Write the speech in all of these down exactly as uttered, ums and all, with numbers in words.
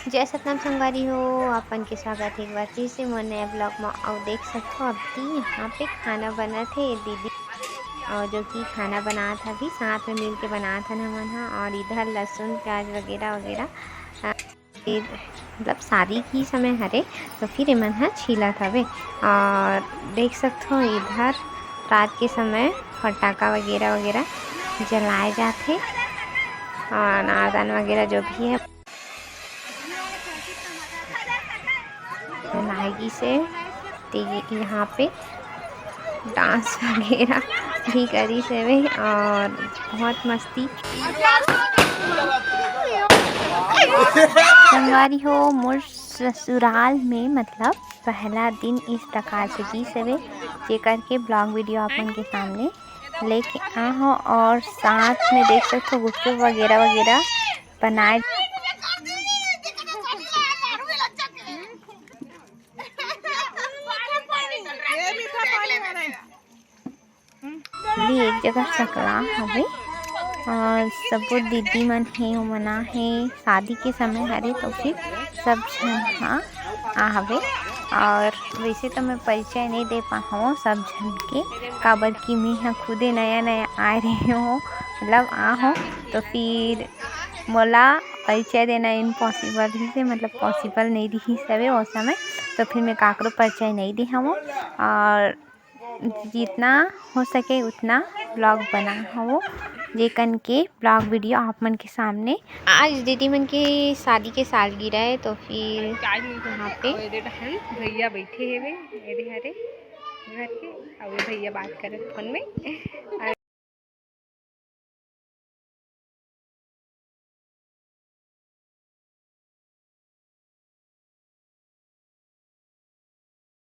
जय सतनाम संगवारी हो, अपन के स्वागत हे एक बार फिर से मोर नया vlog म। अउ देख सकथो, अभी यहाँ पे खाना बनत हे दीदी, और जो कि खाना बनात हे, अभी साथ में मिल के बनात हन हमन ह। और इधर लहसुन, प्याज वगैरह वगैरह, अ, फिर मतलब शादी की समय हरे, तो फिर एमन ह छीलत हवे। और देख सकथो, इधर रात के समय फटाका वगैरह वगैरह जलाए जाथे, और नारदान वगैरह जो भी है। लागी से ते यहाँ पे dance वगैरह भी करी से वे और बहुत मस्ती। संगवारी हो, मोर ससुराल में मतलब पहला दिन इस प्रकार से बीत से वे, जेकर के vlog video आप मन के सामने लेके आ हो। और साथ में देख सकथो गुपचुप वगैरह वगैरह बनाए। ये एक जगह सकला हवे और सबो दीदी मन हे, ओमन आ हे। शादी के समय हरे तो फिर सब झन हा आ हवे। और वैसे तो मैं परिचय नहीं दे पाहूँ सब झन के, काबर कि मैं हा खुदे नया नया आए रहे हूँ, मतलब आ हूँ, तो फिर मोला परिचय देना impossible रहिस हे, मतलब possible नहीं रहिस हवे ओ समय, तो फिर मैं काकरो परिचय नहीं दे हवं। और जितना हो सके उतना vlog बना हवं, जेकन के vlog video आप मन के सामने। आज दीदी मन के शादी के सालगिरह है, तो फिर यहाँ पे भैया बैठे हेवे, एदे हरे घर के, अउ ये भैया बात करत फोन में।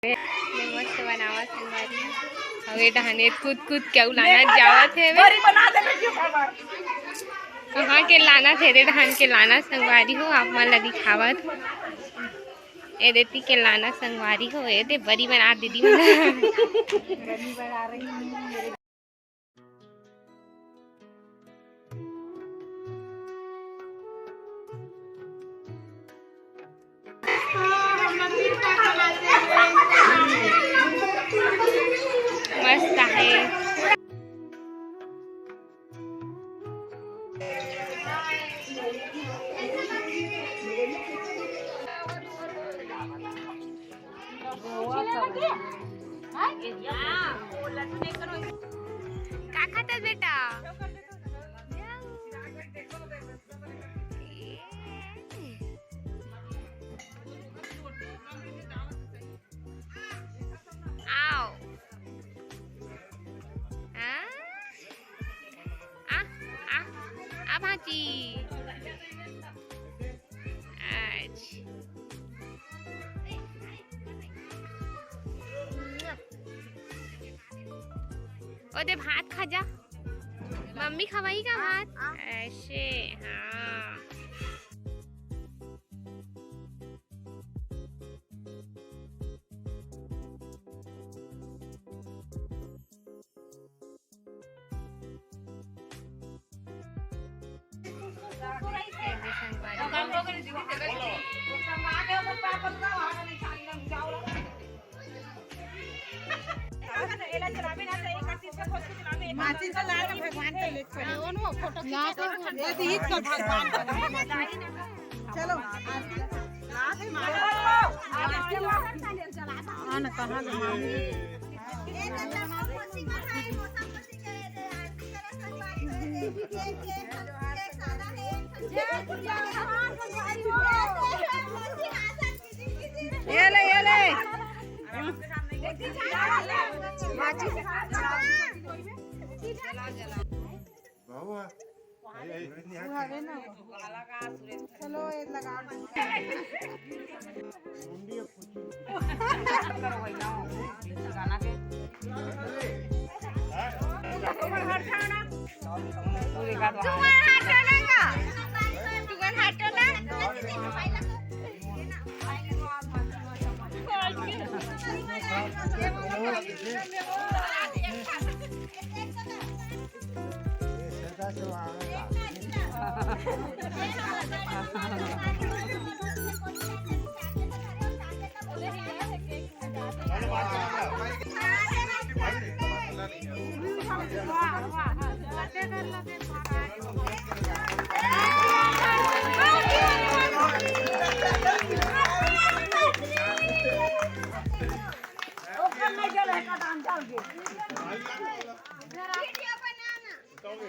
मैं मस्त बनावत संगवारी। अउ ये डहान ये कूद कूद के अउ लाना जावत हे। बड़ी बना दे बेटी हमार। कहाँ के लाना थे रे डहान के लाना संगवारी हो, आप मन ला दिखावत। ए देती के लाना संगवारी हो, ए दे बड़ी बना दीदी मन। बड़ी बना रही हूँ मेरे मस्त आहे। का खाथस बेटा? आओ। आ? आ, आ, आ भांची। अच्छा। ओ दे भात खा जा। मम्मी खवाही का भात? ऐसे, हाँ। माचिस जला के भगवान को ले चलो। ये तो ईद का भगवान का। चलो, आरती। हाँ ना, कहाँ से मामी? ये ले, ये ले। बाबू, चलो, ये लगा।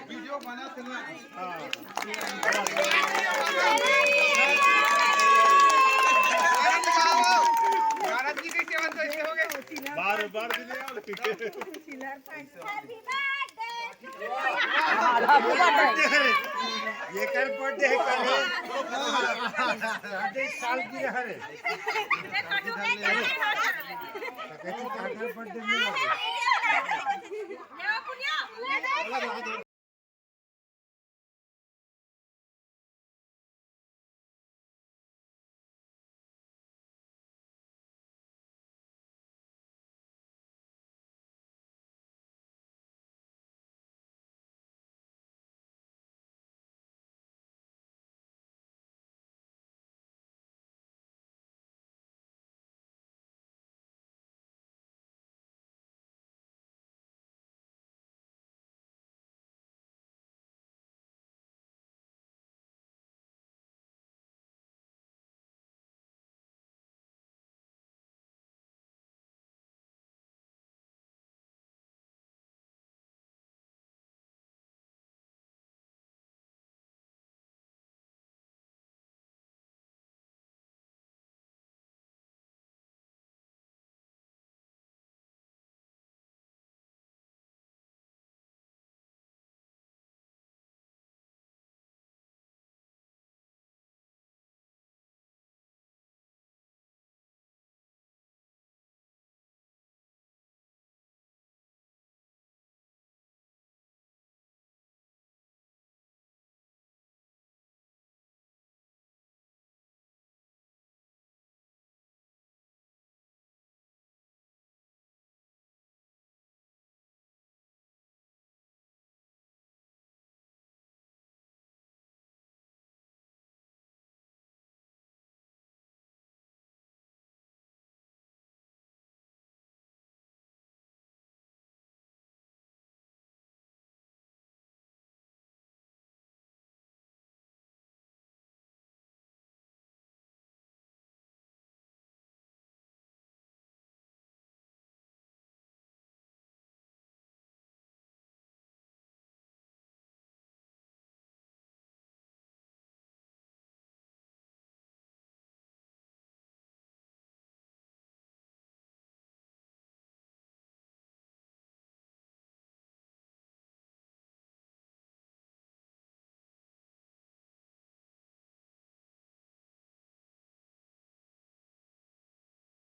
वीडियो बना थे ना। बार बार भी नहीं आओ। ये कर बर्थडे है कल। अरे साल की है रे। बर्थडे में।